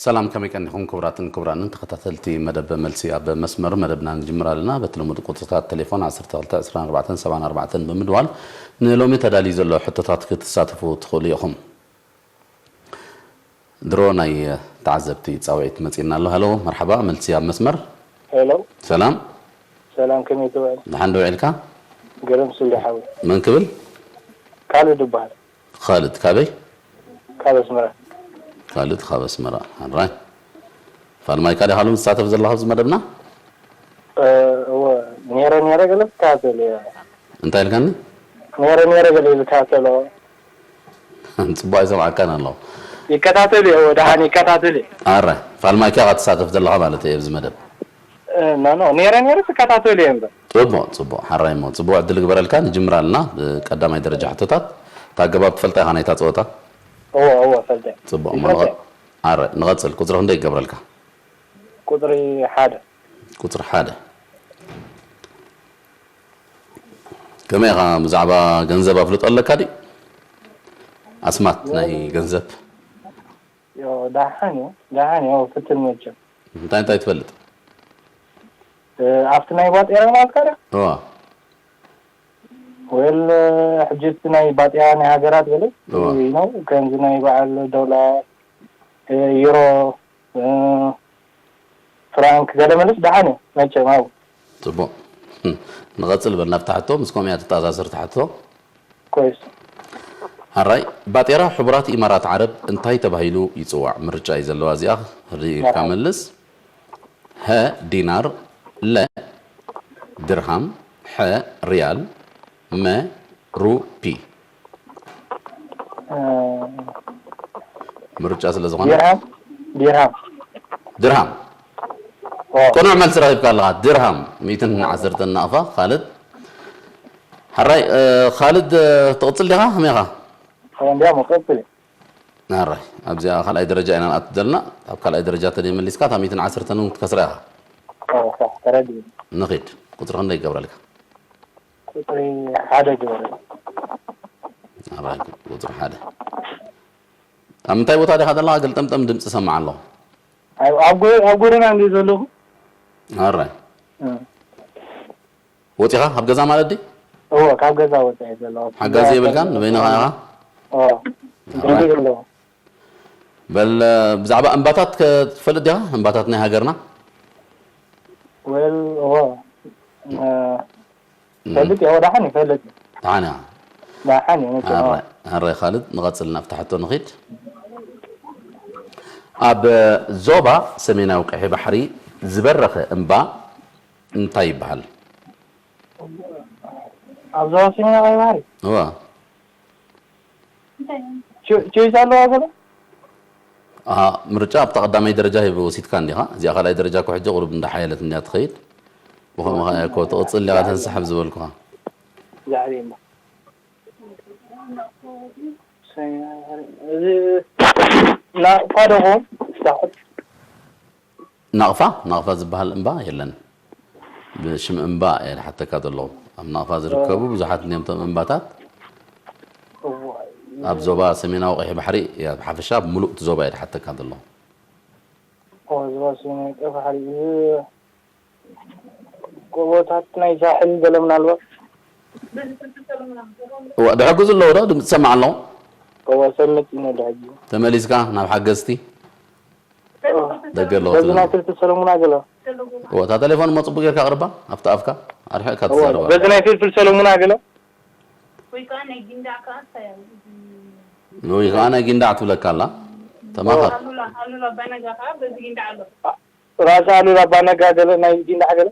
ሰላም፣ ከመይ ቀኒኹም ክቡራትን ክቡራንን ተኸታተልቲ መደብ መልሲ ኣብ መስመር? መደብና ንጅምር ኣለና። በቲ ልሙድ ቁጽርታት ቴሌፎን ዓሰርተ ክልተ ዕስራን ኣርባዕተን ሰብዓን ኣርባዕተን ብምድዋል ንሎሚ ተዳልዩ ዘሎ ሕቶታት ክትሳተፉ ትኽእሉ ኢኹም። ድሮ ናይ ተዓዘብቲ ጻውዒት መጺእና ኣሎ። ሃሎ፣ መርሓባ፣ መልሲ ኣብ መስመር። ሄሎ። ሰላም። ሰላም፣ ከመይ ትውዕል? ደሓን ዶ ውዒልካ? ገረም ስለ ሓወይ። መን ክብል? ካልድ እበሃል። ካልድ ካበይ? ካብ ኣስመራ። ካልድ ካብ ኣስመራ። ሕራይ። ፋልማይካ ዲኻ ሎም ትሳተፍ ዘለኻ ኣብዚ መደብና? እ፣ እወ፣ ነይረ ነይረ ገለ ትከታተል እየ። እንታይ ኢልካኒ? ነይረ ነይረ ገለ ዝከታተሎ። ጽቡቕ ኣይሰምዓካን ኣለኹ። ይከታተል እየ፣ እወ፣ ደሓን ይከታተል እየ። ኣረ፣ ፋልማይካ ኢኻ ትሳተፍ ዘለኻ ማለት እየ ኣብዚ መደብ። እ፣ ኖ፣ ኖ፣ ነይረ ነይረ ትከታተል እየ እምበር። ጽቡቕ፣ ጽቡቕ፣ ሓራይ እሞ ጽቡቕ ዕድል ግበረልካ። ንጅምር ኣለና ብቀዳማይ ደረጃ ሕቶታት። እታ ኣገባብ ትፈልጣ ኢኻ ናይታ ጸወታ? እወ፣ እወ፣ ፈልጠ። ጽቡቕ፣ እሞ ይፈልጠ። ንቐ-፣ ኣረ፣ ንቐጽል። ቁጽሪ ክንደይ ይገብረልካ? ቁጽሪ ሓደ። ቁጽሪ ሓደ። ከመይ ኢኻ ብዛዕባ ገንዘብ ኣፍልጦ ኣለካ ድዩ? ኣስማት ናይ ገንዘብ? ዮ፣ ደሓን እዩ፣ ደሓን እዩ፣ ፍትን መቸም። እንታይ እንታይ ትፈልጥ? እ፣ ኣብቲ ናይ ባጤራ ማለት ካደ? እዋ። ወል፣ ሕጂ እቲ ናይ ባጤራ ናይ ሃገራት ገለ እዋ። እዩ ነው፣ ከምዚ ናይ በዓል ዶላር፣ እ፣ ዩሮ፣ እ፣ ፍራንክ ገለ መለስ ደሓን እዩ መቸም። ኣብኡ ጽቡቕ። ንቐጽል በል ናብታ ሕቶ፣ ምስ ከምኡ እያ ትተኣሳሰር እታ ሕቶ። ኮይስ። ሓራይ፣ ባጤራ ሕቡራት ኢማራት ዓረብ እንታይ ተባሂሉ ይጽዋዕ? ምርጫ እዩ ዘለዋ እዚኣ፣ ርኢካ መርሓባ። መልስ። ሀ ዲናር፣ ለ ድርሃም፣ ሐ ሪያል፣ መ ሩፒ። እ፣ ምርጫ ስለ ዝኾነ ዲርሃም፣ ዲርሃም። ድርሃም። ኦ። ቅኑዕ መልሲ ረኺብካ ኣለኻ። ድርሃም ሚእትን ዓሰርተን ናቕፋ። ካልድ። ሓራይ፣ እ፣ ካልድ፣ እ፣ ትቕጽል ዲኻ? ከመይ ኢኻ? ኦ፣ እንዲያውም እቐጽል እየ። ሓራይ፣ ኣብዚኣ ካልኣይ ደረጃ ኢና ንኣቱ ዘለና። ኣብ ካልኣይ ደረጃ ተደይ መሊስካ፣ እታ ሚእትን ዓሰርተን እውን ክትከስራ ኢኻ። ኦ፣ ሳሕ፣ ተረዲኡ። ንኺድ። ቁጽሪ ክንደይ ይገብረልካ? ቁጽሪ ሓደ ግበረልካ። ሓራይ፣ ቁጽሪ ሓደ። ኣብ ምንታይ ቦታ ዲኻ ዘለኻ? ገልጠምጠም ድምጺ ሰማዕ ኣለኹ። ኣብ፣ ኣብ ጎ-፣ ኣብ ጎደና እንድዩ ዘለኹ። ኣራይ። እ። ወጺኻ ካብ ገዛ ማለት ድዩ? እወ፣ ካብ ገዛ ወጺኤ ዘለኹ። ሓጋዚ የብልካን? ንበይንኻ ኢኻ? እወ። ኣራይ። ደንበ ዘለኹ። በል፣ ብዛዕባ እምባታት ከ ትፈልጥ ዲኻ? እምባታት ናይ ሃገርና? ወል፣ እወ። እ፣ እም። ፈልጥ እየ፣ ወዳሓን ይፈልጥ። ደሓን እያ። ደሓን እየ፣ መቸም። ኣረ፣ ኣረ፣ ካልድ፣ ንቐጽል፣ ናብታ ሕቶ ንኺድ። ኣብ ዞባ ሰሜናዊ ቀይሕ ባሕሪ ዝበረኸ እምባ እንታይ ይበሃል? ኣብ ዞባ ሰሜናዊ ቀይሕ ባሕሪ? እዋ። ቾ-፣ ቾይስ ኣለዋ ገለ? ኣሃ፣ ምርጫ ኣብታ ቀዳማይ ደረጃ ሂቡ ወሲድካ እንዲኻ። እዚኣ ካልኣይ ደረጃ እኮ ሕጂ ቁሩብ እንዳሓየለት እንድያ ትኸይድ። ብኸምኡ ኸኣ እኮ ትቕጽል እንዲኻ ተንስሓብ ዝበልኩኻ። ዛዕባ እምባ። እዚ ናቕፋ ዶ ኾን? እስታኹት። ናቕፋ፣ ናቕፋ ዝበሃል እምባ የለን። ብሽም እምባ እየ ዝሓተካ ዘለኹ። ኣብ ናቕፋ ዝርከቡ ኦ። ብዙሓት እንድዮም እቶም እምባታት። እዋይ። ኣብ ዞባ ሰሜናዊ ቀይሕ ባሕሪ እያ፣ ብሓፈሻ ብምሉእ እቲ ዞባ እየ ዝሓተካ ዘለኹ። ኦ፣ ዞባ ሰሜናዊ ቀይሕ ባሕሪ። እዚ ጎቦታት ናይ ሳሕል ገለ ምናልባት? እዋ፣ ድሕጉ ዘለዎ ዶ? ድምፂ ሰማዕ ኣለኹ። እዋ፣ ሰምዕ ኢነ ድሕጊ። ተመሊስካ ናብ ሓገዝቲ? ደገ ኣለዎ በዚ ትልም። ናይ ፍልፍል ሰለሙን ኣገለ። እዎ፣ እታ ቴሌፎን እሞ ጽቡቅ ጌርካ ኣቕርባ፣ ኣብቲ ኣፍካ ኣርሒቕካ እዎ፣ ትዛረባ። በዚ ናይ ፍልፍል ሰለሙን ኣገለ። ወይ ከዓ ናይ ጊንዳዕ ከዓ እንታይ ኣሉ? ወይ ከዓ ናይ ጊንዳዕ ትብለካ ኣላ። ተማኸር። ኣሉላ፣ ኣሉላ ኣባነጋ ከዓ በዚ ጊንዳዕ ኣሎ። ራስ ኣሉላ ኣባነጋ ገለ ናይ ጊንዳዕ ገለ።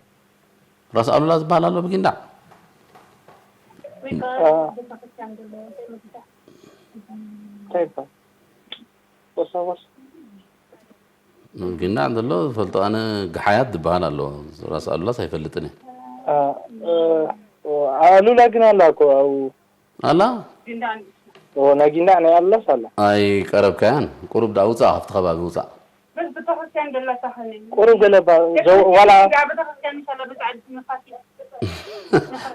ራስ ኣሉላ ዝበሃል ኣሎ ብጊንዳዕ? ወይ ከዓ አ። ቤተክርስትያን ዘሎ እንታይ ይበሃል? ጎሳጎስ። ጊንዳዕ ዘሎ ዝፈልጦ ኣነ፣ ግሓያት ዝበሃል ኣሎ። ራስ ኣሉላስ ኣይፈልጥን እየ። አ፣ እ፣ ኣሉላ ግን ኣላ እኮ ኣብኡ። ኣላ? ኦ፣ ናይ ጊንዳዕ ናይ ኣሉላስ ኣላ። ኣይቀረብካያን። ቁሩብ ደኣ ውጻእ፣ ካብቲ ከባቢ ውጻእ። ቁሩብ ገለ ባ-፣ ዘው-፣ ዋላ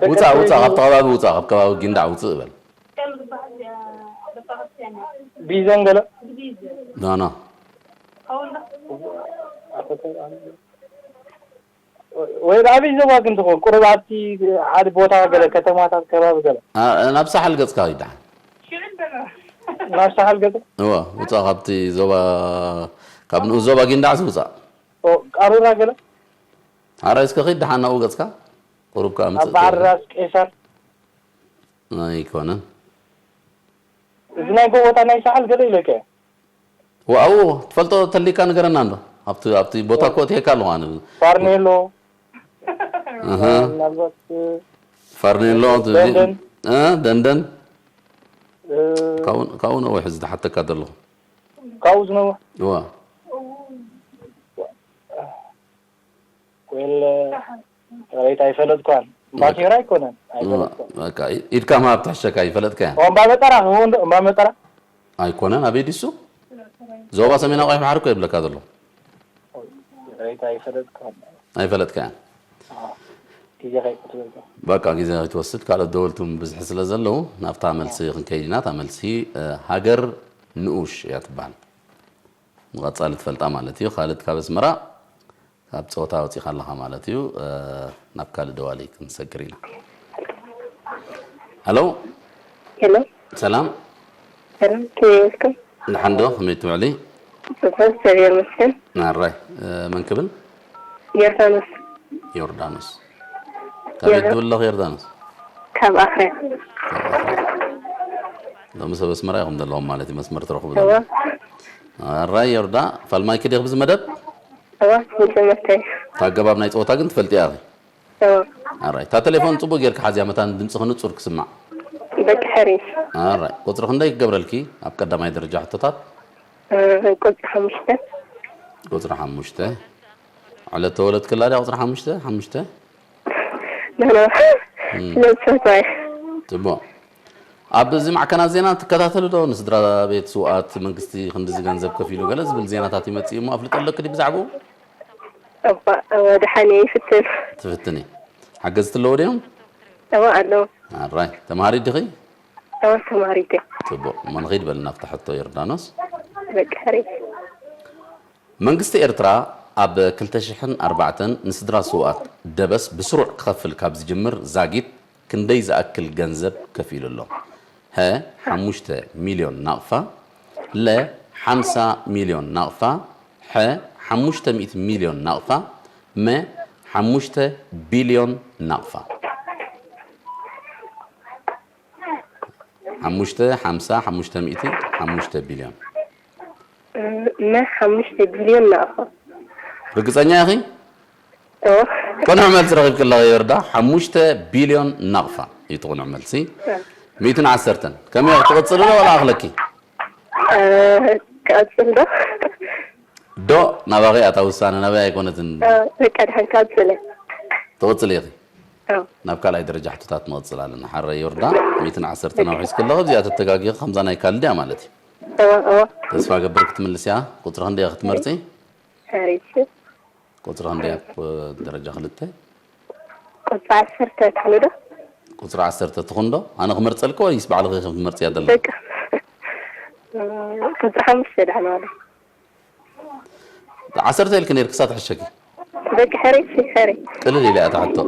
ውጻእ፣ ውጻእ፣ ካብቲ ከባቢ ውጻእ፣ ካብ ከባቢ ጊንዳዕ ውጽእ በል። ቢዘን ገለ? ኖ፣ ኖ። ወይ ኣብ ኣበይ ዞባ ግን ትኾን? ቁሩብ ኣብቲ ሓደ ቦታ ገለ፣ ከተማታት ከባቢ ገለ። ኣ፣ ናብ ሳሕል ገጽካ ኺድ ደሓን። ናብ ሳሕል ገጽ? እወ፣ ውጻእ ካብቲ ዞባ፣ ካብ ንኡስ ዞባ ጊንዳዕሲ ውጻእ። ኦ፣ ቃሩራ ገለ? ሓራይ እስከ ኺድ ደሓን ናብኡ ገጽካ። ቁሩብ ከኣ ኣብ ምጽእ በዓል ትብል። ራስ ቄሳር? ኣይኮነን። እዚ ናይ ጎቦታት ናይ ሳሕል ገለ ኢለካ። ዋው፣ ትፈልጦ ተሊካ ንገረና እንዶ። ኣብቲ፣ ኣብቲ ቦታ እኮ እትሄካ ኣለኹ ኣነ። ፋርኔሎ። ኣሃ። ምናልባት፣ እ፣ ፋርኔሎ፣ እቲ፣ ደንደን። እ፣ ደንደን። እ፣ ካብኡ፣ ካብኡ ነዊሕ እዚ ዝሓተካ ዘለኹ። ካብኡ ዝነውሕ? እዋ። ወል፣ ራይት ኣይፈለጥኳን። ባኬራ ኣይኮነን፣ እዋ፣ ኣይፈለጥኳን። በቃ፣ ኢድካ ምሃብ ትሕሸካ፣ ኣይፈለጥካያን። እምባ መጠራ፣ ክኸውን ዶ? እምባ መጠራ? ኣይኮነን፣ ኣበይ ድዩ እሱ? ዞባ ሰሜናዊ ቀይሕ ባሕሪ እኮ ይብለካ ዘሎ። ራይት ኣይፈለጥኳን። ኣይፈለጥካያን። ኣዎ፣ ግዜ ከይፈለጥኩ። በቃ፣ ግዜ ከይትወስድ፣ ካልኦት ደወልቱም ብዝሒ ስለ ዘለዉ፣ ናብታ መልሲ ክንከይድ ኢና። እታ መልሲ፣ እ፣ ሃገር ንኡሽ እያ ትበሃል። ንቐጻሊ ትፈልጣ ማለት እዩ። ካልድ ካብ ኣስመራ፣ ካብ ጸወታ ወጺኻ ኣለኻ ማለት እዩ። እ፣ ናብ ካልእ ደዋሊ ክንሰግር ኢና። ሃሎ። ሄሎ። ሰላም። ሰላም፣ ከመይ ውዕልኩም? ደሓን ዶ? ከመይ ትውዕሊ? ጽቡቕ፣ እግዚኣብሔር ይመስገን። ኣራይ፣ እ፣ መን ክብል? ዮርዳኖስ። ዮርዳኖስ። ካበይ ዮርዳ-፣ ትብል ኣለኺ ዮርዳኖስ? ካብ ኣኽርያ። ካብ ኣኽርያ። ሎሚ ሰብ ኣስመራ ኢኹም ዘለኹም ማለት እዩ፣ መስመር ትረኽቡ እዋ። ዘለኹም። ኣራይ ዮርዳ፣ ፋልማይኪ ዲኺ ብዚ መደብ? እዋ፣ መጀመርታ እዩ። እታ ኣገባብ ናይ ጸወታ ግን ትፈልጥያ ኢኺ? እዋ። ኣራይ፣ እታ ቴሌፎን ጽቡቕ ጌርኪ ሓዝያ፣ መታን ድምጽኺ ንጹር ክስማዕ። በቃ ሕሪ። ኣራይ፣ ቁጽሪ ክንደይ ክገብረልኪ ኣብ ቀዳማይ ደረጃ ሕቶታት? እ፣ ቁጽሪ ሓሙሽተ። ቁጽሪ ሓሙሽተ። ዕለት ተወለድክላ ድያ ቁጽሪ ሓሙሽተ? ሓሙሽተ? ኖ፣ ኖ። እም። ስለ ዝፈትዋ እየ። ጽቡቕ። ኣብ እዚ ማዕከናት ዜና ትከታተሉ ዶ? ንስድራ ቤት ስውኣት መንግስቲ ክንድዚ ገንዘብ ከፊሉ ገለ ዝብል ዜናታት ይመጽእ እሞ ኣፍልጦ ኣለኪ ድዩ ብዛዕባኡ? እባ፣ እወ፣ ደሓን እየ፣ ይፍትን። ትፍትኒ። ሓገዝቲ ኣለዉ ድዮም? እወ፣ ኣለዉ። ኣራይ፣ ተምሃሪት ዲኺ? እወ፣ ተምሃሪት እየ። ጽቡቕ። እሞ ንኺድ በል ናብታ ሕቶ ዮርዳኖስ። በቃ፣ ሕሪ። መንግስቲ ኤርትራ ኣብ ክልተ ሽሕን ኣርባዕተን ንስድራ ስውኣት ደበስ ብስሩዕ ክኸፍል ካብ ዝጅምር ዛጊት ክንደይ ዝኣክል ገንዘብ ከፊሉ ኣሎ? ሀ፣ ሓሙሽተ ሚልዮን ናቕፋ፣ ለ፣ ሓምሳ ሚልዮን ናቕፋ፣ ሐ፣ ሓሙሽተ ሚእቲ ሚልዮን ናቕፋ፣ መ፣ ሓሙሽተ ቢልዮን ናቕፋ። ሓሙሽተ፣ ሓምሳ፣ ሓሙሽተ ሚእቲ፣ ሓሙሽተ ቢልዮን። መ፣ ሓሙሽተ ቢልዮን ናቕፋ። ርግጸኛ ኢኺ? እወ። ቅኑዕ መልሲ ረኺብኪ ኣለኺ ዮርዳ፣ ሓሙሽተ ቢልዮን ናቕፋ እዩ እቲ ቅኑዕ መልሲ። እወ። ሚእትን ዓሰርተን። ከመይ ኢኺ፣ ትቕጽሊ ዶ ዋላ ኣኽለኪ? እ፣ ክቐጽል ዶ? ዶ ናባኺ እያ እታ ውሳነ፣ ናበይ ኣይኮነትን። እ፣ በቃ፣ ደሓን ክቐጽል እየ። ትቕጽሊ ኢኺ? እወ። ናብ ካልኣይ ደረጃ ሕቶታት ንቕጽል ኣለና። ሓራይ ዮርዳ፣ ሚእትን ዓሰርተን ኣውሒስኪ ኣለኺ፣ ኣብዚኣ ተተጋጊኺ ከምዛ ናይ ካልድ እያ ማለት እዩ። እወ፣ እወ። ተስፋ ገብር ክትምልስያ። ቁጽሪ ክንደይ ኢኺ ክትመርጺ? ሕራይ። ቁጽሪ ክንደይ ኣብ ደረጃ ክልተ? ቁጽሪ ዓሰርተ ትኹን ዶ? ቁጽሪ ዓሰርተ ትኹን ዶ? ኣነ ክመርጸልኪ ወይስ ባዕልኺ ኢኺ ክትመርጽያ ዘለኺ? በቃ። ቁጽሪ ሓሙሽተ ደሓን ዋላ። ዓሰርተ ኢልኪ ነይርኪ፣ ክሳብ ትሕሸኪ። በቃ፣ ሕራይ፣ ሕራይ። ቅልል ኢላ እያ እታ ሕቶ።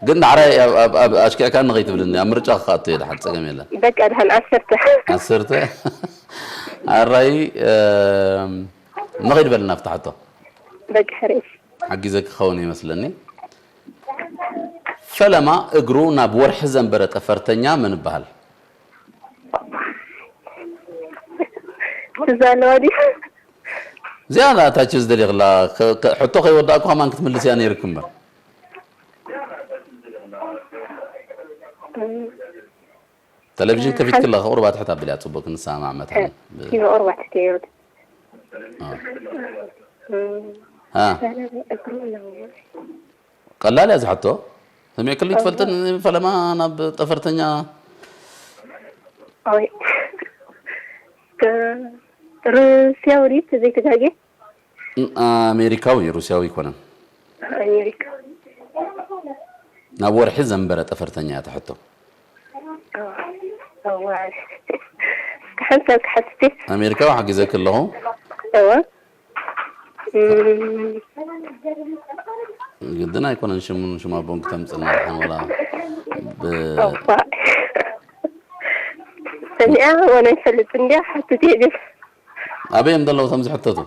ግን ዳሕራይ ኣብ፣ ኣብ፣ ኣብ ኣሽኪዕካኒ ከይትብልኒ፣ ኣብ ምርጫ ክኣቱ እየ፣ ደሓን ጸገም የለን። በቃ፣ ደሓን ዓሰርተ። ዓሰርተ? ኣራይ፣ እም፣ ንኸይድ በልና ኣብታ ሕቶ። በቃ፣ ሕራይ። ሓጊዘኪ ክኸውን ይመስለኒ። ፈለማ እግሩ ናብ ወርሒ ዘንበረ ጠፈርተኛ መን ይበሃል? ትዝ ኣለዋ ድዩ? እዚኣ እታ ችዝ ደሊኽላ፣ ከ-፣ ከ-፣ ሕቶ ከይወዳእኩ ከማን ክትምልስያ ነይርክ እምበር። እም። ቴሌቪዥን ከፊትክላ፣ ከ-፣ ቁሩብ ኣትሕት ኣብልያ፣ ጽቡቅ ክንሰማማዕ መታን። እ፣ ኪሎ ቁሩብ ኣትሕት እየ። አ። እም። አ። ቀላል እያ እዛ ሕቶ። ሰሚዕክሉ ትፈልጥን ፈለማ ናብ ጠፈርተኛ? ኣይ። ከ-፣ ሩስያዊ ድዩ ተዘይተጋግየ? እ፣ ኣሜሪካዊ፣ ሩስያዊ ኣይኮነን። ኣሜሪካ። ናብ ወርሒ ዘንበረ ጠፈርተኛ እያ እታ ሕቶ። ኣዋ። እስከ ሓንሳብ ክሓትት። ኣሜሪካዊ ሓጊዘኪ ኣለኹ። እወ። እም፣ ግድን ኣይኮነን ሽሙን ሽም ኣቦን ክተምጽልና ድሓን ወላ ብ- እባ። ሰሚዓ ወላ ይፈልጥ እንዲያ ሓትት እየ ግን። ኣበይ እዮም ዘለዉ እቶም ዝሕተቱ?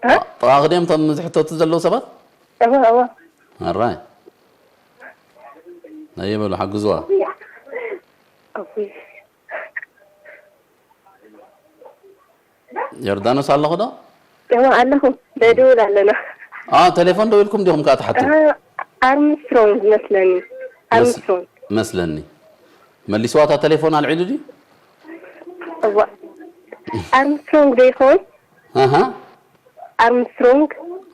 እ? ጥቓኺ ድዮም እቶም ዝሕተቱ ዘለዉ ሰባት? እዋ፣ እዋ። ኣራይ። ኣየ በሉ ሓግዝዋ። እዊ። ዮርዳኖስ ኣለኹ ዶ? እዋ ኣለኹ። ደድውል ኣለና። ኣ፣ ቴሌፎን ደዊልኩም ዲኹም ከኣ ትሓቱ? እ፣ ኣርምስትሮንግ መስለኒ። መስ-፣ ኣርምስትሮንግ። መስለኒ። መሊስዋ እታ ቴሌፎን ኣልዒሉ ድዩ? እዋ። ኣርምስትሮንግ ዶ ይኸውን? ኣሃ። ኣርምስትሮንግ።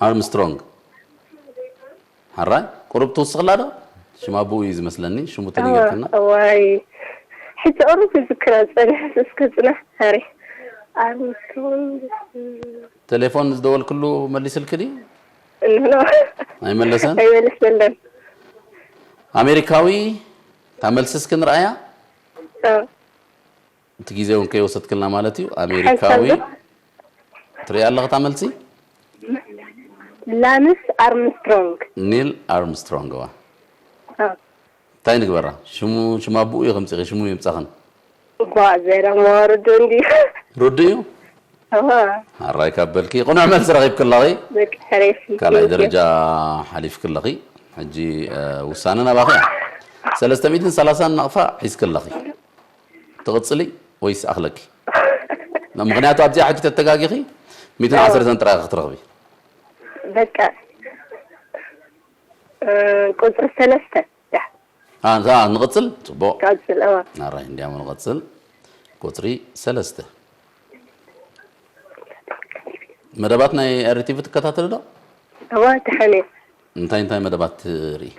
ኣርምስትሮንግ። ሓራይ፣ ቁሩብ ትውስኽላ ዶ? ሽም ኣቦኡ እዩ ዝመስለኒ፣ ሽሙ ተነጊርክና። እዋይ። ሕጂ ቁሩብ ክዝክራ ዝጸንሐ እስከ ጽናሕ፣ ሃሪ። ኣርምስትሮንግ። ቴሌፎን ዝደወልክሉ መሊስልኪ ድዩ? ኖ። ኣይመለሰን? ኣይመለሰለን። ኣሜሪካዊ፣ እታ መልሲ እስኪ ንርኣያ። እ። እቲ ግዜ እውን ከይወሰድክልና ማለት እዩ። ኣሜሪካዊ ሓንሳብ ትርኢ ኣለኻ እታ መልሲ? ላንስ ኣርምስትሮንግ። ኒል ኣርምስትሮንግ፣ እዋ። እ። እንታይ ንግበራ? ሽሙ፣ ሽም ኣቦኡ እዩ ከምጽእኺ፣ ሽሙ የምጻኽን። እባ ዘረማ ርዱእ እንድዩ። ርዱእ እዩ? እዋ። ኣራይ ካብ በልኪ፣ ቅኑዕ መልሲ ረኺብኪ ኣለኺ። በቃ፣ ሕሬሲ። ካልኣይ ደረጃ ሓሊፍኪ ኣለኺ። ሕጂ፣ እ፣ ውሳነ ናባኺ እያ። ሰለስተ ሚእትን ሰላሳን ናቕፋ ሒዝኪ ኣለኺ። ትቕጽሊ ወይስ ኣኽለኪ? ምኽንያቱ ኣብዚኣ ሕጂ ተተጋጊኺ፣ ሚእትን ዓሰርተን ጥራይ ክትረኽቢ። በቃ፣ እ፣ ቁጽሪ ሰለስተ። ያ። ኣ፣ ንታ-፣ ንቕጽል? ጽቡቕ። ቀጽል፣ እዋ። ኣራይ፣ እንዲያም ንቐጽል። ቁጽሪ ሰለስተ። መደባት ናይ ኤሪ ቲቪ ትከታተሊ ዶ? እዋ፣ ደሓን እየ። እንታይ እንታይ መደባት ትርኢ?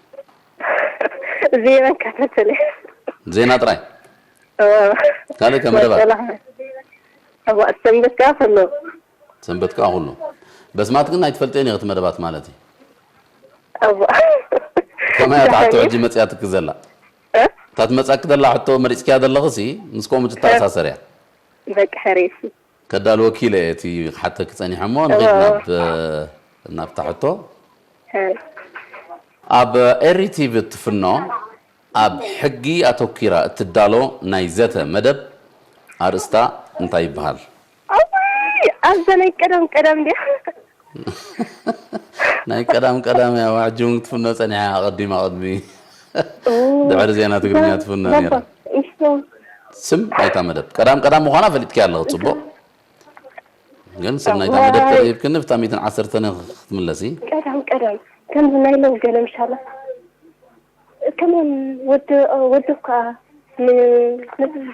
ዜና እከታተል እየ። ዜና ጥራይ? እዋ። ካልእ ከ መደባት? መሰላሕ። እዋ፣ ሰንበት ከኣ ከሎ። ሰንበት ከኣ ኩሉ። በስማት ግን ኣይትፈልጥየን ኢኺ እቲ መደባት ማለት እዩ። እዋ። ከመይ እታ ሕቶ ደሓን እዩ። ሕጂ መጺኣትኪ ዘላ? እ? እታ ትመጻኪ ዘላ ሕቶ መሪጽክያ ዘለኽሲ ምስ ከምኡ ትተኣሳሰር እያ። በቃ፣ ሕሬሲ። ከዳልወኪ ኢለ እየ እቲ ክሓተኪ ጸኒሐ እሞ፣ ንኺድ እዋ። ናብ፣ ናብታ ሕቶ። እ። ኣብ ኤሪ ቲቪ እትፍኖ ኣብ ሕጊ ኣተኲራ እትዳሎ ናይ ዘተ መደብ ኣርእስታ እንታይ ይበሃል? ኣውይ፣ ኣብዛ ናይ ቀደም ቀደም ድያ? ናይ ቀዳም ቀዳም እያ፣ ሕጂ እውን ክትፍኖ ጸኒሓ፣ ኣቐዲማ ቅድሚ። ኦ፣ ድሕሪ ዜና ትግርኛ እዛ ትፍኖ ባባ፣ ነይራ። እሺ። ስም ናይታ መደብ ቀዳም ቀዳም ምዃና ፈሊጥኪ ኣለኺ፣ ጽቡቕ። ግን ስም ናይታ መደብ ዋይ። ተሪብክኒ፣ ብታ ሚእትን ዓሰርተን ክትምለሲ። ቀዳም ቀዳም፣ ከምዚ ናይ ሎሚ ገለ ምሻላ። ከመን ወዲ፣ ወዲ እኳ ን-፣ ን-፣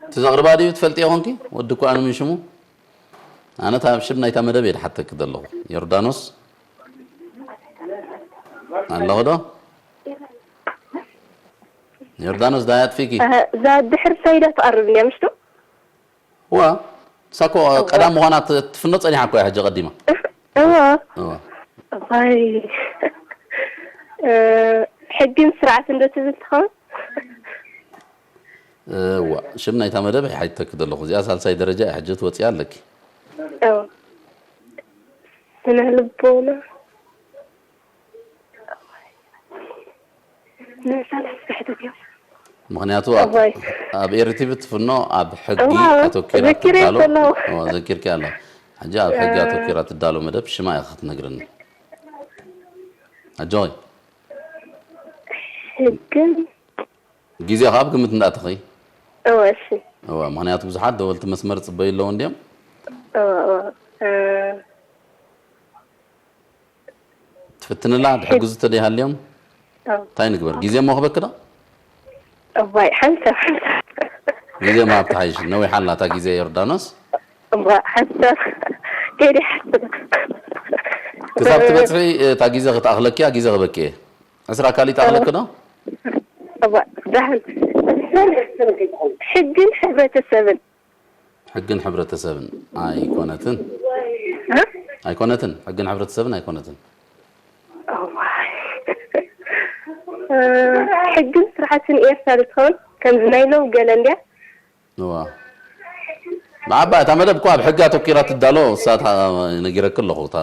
እቲ ዘቕርባ ድዩ ትፈልጥዮ ኾንኪ? ወዲ እኳ ኣነ ምን ሽሙ? ኣነ እታ ሽም ናይታ መደብ እየ ድሓተኪ ዘለኹ። ዮርዳኖስ? ኣለኹ ዶ? ዮርዳኖስ፣ ዳይ ኣጥፊኪ? ኣሀ፣ እዛ ድሕር ሰይዳ ትቐርብ እንድያ፣ ምሽቱ? እዋ፣ ንሳ እኮ እዋ። ቀዳም ምዃና ት-፣ ትፍኖ ጸኒሓ እኮ እያ ሕጂ ቀዲማ። እዋ። እዋ። እዋይ። እ፣ ሕግን ስርዓትን ዶ ትብል ትኸውን? እዋ፣ ሽም ናይታ መደብ ኣይሓተኪ ዘለኹ። እዚኣ ሳልሳይ ደረጃ እያ፣ ሕጂ ትወጽያ ኣለኪ። እዋ። ስነ ልቦና። ንሳልሳይ ዝሕተት እዮም። ምኽንያቱ ኣብ፣ እዋይ። ኣብ ኤሪ ቲቪ ትፍኖ ኣብ ሕጊ እዋ፣ ኣተኲራ ዘኪረ ትዳሎ። ዘለኹ። እዋ፣ ዘኪርኪ ኣላ። ሕጂ ኣብ ሕጊ እ። ኣተኲራ ትዳሎ መደብ ሽማ ኢኻ ክትነግርኒ። ኣጆኺ። ሕግን ግዜ ከኣ ኣብ ግምት እንዳእተኺ። እወ፣ እሺ። እወ፣ ምኽንያቱ ብዙሓት ደወልቲ መስመር ጽበዩ ኣለዉ እንድዮም። እወ፣ እወ። እ፣ ትፍትንላ፣ ሕግ- ትሕግዙ ተደይሃልዮም? እወ። እንታይ ንግበር? ግዜ እሞ ክበኪ ዶ? እዋይ፣ ሓንሳብ፣ ሓንሳብ። ግዜ ምሃብ ተሓይሽ። ነዊሓ ኣላ እታ ግዜ ዮርዳኖስ። እዋ፣ ሓንሳብ። ከይደ ሓስብ። ክሳብ ትበጽሒ፣ እታ ግዜ ክትኣኽለኪ እያ፣ ግዜ ክበኪ እየ። ዕስራ ካሊእ ተኣኽለኪ ዶ? እዋ፣ ደሓን። ሕግን ሕብረተሰብን። ሕግን ሕብረተሰብን ኣይኮነትን። እ? ኣይኮነትን። ሕግን ሕብረተሰብን ኣይኮነትን። እዋ። እ፣ ሕግን ስርዓትን ኤርትራ ዶ ትኸውን? ከምዚ ናይ ሎሚ ገለ እንድያ? እዋ። ብዓባ እታ መደብ እኮ ኣብ ሕጊ ኣተኪራ ትዳሎ፣ እሳ እታ ነጊረኪ ኣለኹ፣ እታ